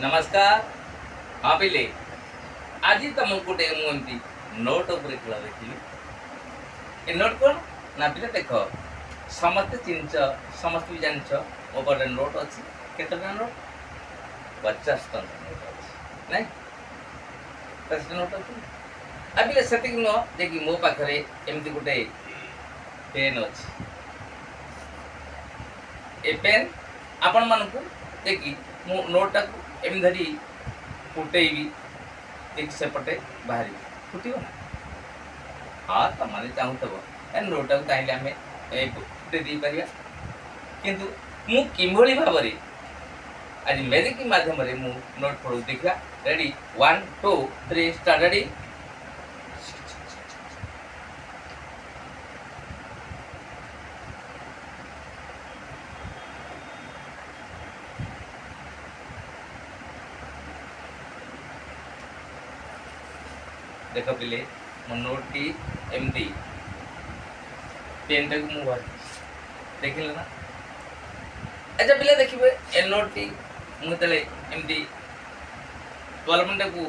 ନମସ୍କାର। ହଁ ପିଲେ, ଆଜି ତମକୁ ଗୋଟେ ମୁଁ ଏମିତି ନୋଟ୍ ଉପରେ ଖେଳ ଦେଖିଲି। ଏ ନୋଟ୍ କ'ଣ ନା ପିଲେ ଦେଖ, ସମସ୍ତେ ଚିହ୍ନିଛ, ସମସ୍ତେ ବି ଜାଣିଛ, ମୋ ପାଖରେ ନୋଟ୍ ଅଛି। କେତେ ଟଙ୍କା ନୋଟ୍? 50 ଟଙ୍କା ନୋଟ୍ ଅଛି, ନାଇଁ? 50 ଟଙ୍କା ନୋଟ୍ ଅଛି। ଆଉ ପିଲେ, ସେତିକି ନୁହଁ ଯେ କି ମୋ ପାଖରେ ଏମିତି ଗୋଟେ ପେନ୍ ଅଛି। ଏ ପେନ୍ ଆପଣମାନଙ୍କୁ ଦେଖି ମୁଁ ନୋଟ୍ଟାକୁ ଏମିତି ଧରି ଫୁଟେଇବି, ଦେଖି ସେପଟେ ବାହାରିବ, ଫୁଟିବ ନା? ହଁ, ତମମାନେ ଚାହୁଁଥିବ ଏ ନୋଟ୍ଟାକୁ ଚାହିଁଲେ ଆମେ ଫୁଟେଇ ଦେଇପାରିବା। କିନ୍ତୁ ମୁଁ କିଭଳି ଭାବରେ ଆଜି ମ୍ୟାଜିକ୍ ମାଧ୍ୟମରେ ମୁଁ ନୋଟ୍ ଫୋଡ଼ୁ, ଦେଖିବା। Ready, 1, 2, 3, start. Ready. ଦେଖ ପିଲେ, ମୋ ନୋଟ୍ଟି ଏମିତି ପେନ୍ଟାକୁ ମୁଁ ଭରିଛି, ଦେଖିଲେ ନା? ଆଚ୍ଛା ପିଲା, ଦେଖିବେ, ଏ ନୋଟ୍ଟି ମୁଁ ଯେତେବେଳେ ଏମିତି କଲମଟାକୁ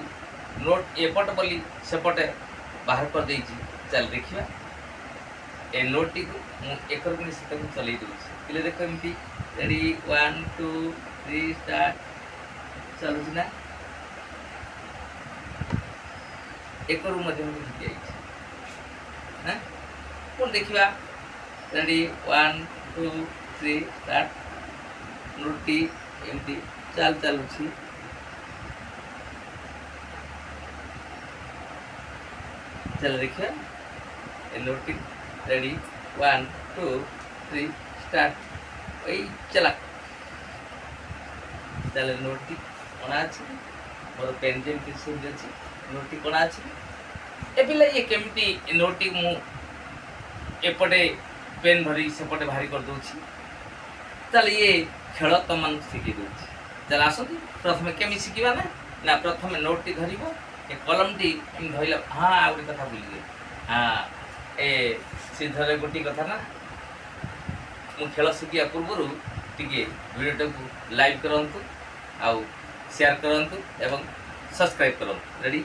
ନୋଟ୍ ଏପଟ ବୋଲି ସେପଟେ ବାହାର କରିଦେଇଛି। ଚାଲ ଦେଖିବା, ଏ ନୋଟ୍ଟିକୁ ମୁଁ ଏକରକୁ ସେଟାକୁ ଚଲେଇ ଦେଉଛି। ପିଲେ ଦେଖ, ଏମିତି ରେଡ଼ି, 1, 2, 3, ଷ୍ଟାର୍ଟ। ଚାଲୁଛି ନା? ଏକରୁ ମଧ୍ୟ ମୁଁ ଝୁକି ଯାଇଛି। ହଁ, ପୁଣି ଦେଖିବା। Ready, 1, 2, 3, start. ନୋଟ୍ଟି ଏମିତି ଚାଲୁଛି। ଚାଲ ଦେଖିବା ଏ ନୋଟ୍ଟି। Ready, 1, 2, 3, start. ଏଇ ଚାଲା। ତାହେଲେ ନୋଟ୍ଟି କଣା ଅଛି? ମୋର ପେନ୍ ଯେମିତି ସେମିତି ଅଛି, ନୋଟ୍ଟି କଣା ଅଛି। ଏ ପିଲା, ଇଏ କେମିତି ଏ ନୋଟ୍ଟି ମୁଁ ଏପଟେ ପେନ୍ ଧରି ସେପଟେ ବାହାରି କରିଦେଉଛି? ତାହେଲେ ଇଏ ଖେଳ ତମମାନଙ୍କୁ ଶିଖେଇ ଦେଉଛି। ତାହେଲେ ଆସନ୍ତୁ, ପ୍ରଥମେ କେମିତି ଶିଖିବା ନା ନା ପ୍ରଥମେ ନୋଟ୍ଟି ଧରିବ, ଏ କଲମଟି ଏମିତି ଧରିଲା। ହଁ, ଆଉ ଗୋଟେ କଥା ଭୁଲିଗଲି। ହଁ, ଏ ସିଧରେ ଗୋଟିଏ କଥା ନା, ମୁଁ ଖେଳ ଶିଖିବା ପୂର୍ବରୁ ଟିକେ ଭିଡ଼ିଓଟାକୁ ଲାଇକ୍ କରନ୍ତୁ ଆଉ ସେୟାର କରନ୍ତୁ ଏବଂ ସବସ୍କ୍ରାଇବ୍ କରନ୍ତୁ। ରେଡ଼ି।